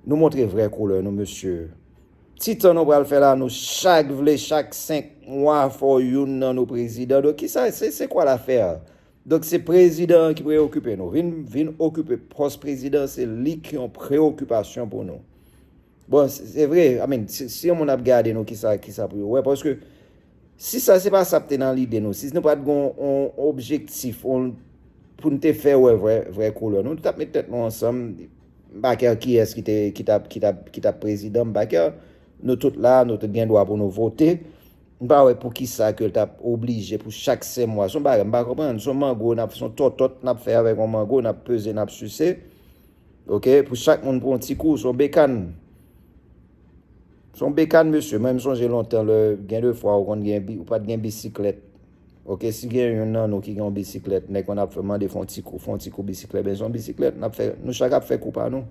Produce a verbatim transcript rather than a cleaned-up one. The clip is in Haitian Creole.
Nou montre vrè koulè nou, mesye. Ti tan nou pral fè la, nou chak vle, chak senk mwa, fò youn nan nou prezidan. Donk, kisa, se, se kwa lafè a? Donk, se prezidan an ki preokipe nou. Vin, vin okipe pòs prezidan, se li ki yon preokipasyon pou nou. Bon, se, se vre, I mean, si, si yon moun ap gade nou, kisa, kisa pou yo wè? Paske si sa, se pa sa k te nan lide nou, si nou pa t gen yon objektif, yon, pou n te fè wè vrè, vrè koulè nou, nou t ap met tèt nou ansanm. M pa kè kiyès ki te, ki t ap, ki t ap, ki t ap prezidan, m pa kè. Nou tout la, nou tout gen dwa pou nou vote. M pa wè pou kisa ke l t ap oblije pou chak senk mwa. Se yon bagay m pa konprann. Se yon mango n ap, se yon tòtòt n ap fè avèk yon mango, n ap peze, n ap sise. Oke, pou chak moun pran yon ti kou, se yon bekàn. Se yon bekàn, mesye. Mwen, m sonje lontan, lè, gen de fwa, ou konn gen, bi- ou pa t gen bisiklèt. Oke, si gen youn nan nou ki gen yon bisiklèt, nèg konn ap fè mande fè yon ti kou, fè yon ti kou bisiklèt. Ben, se yon bisiklèt, n ap fè, nou chak ap fè kou pa nou.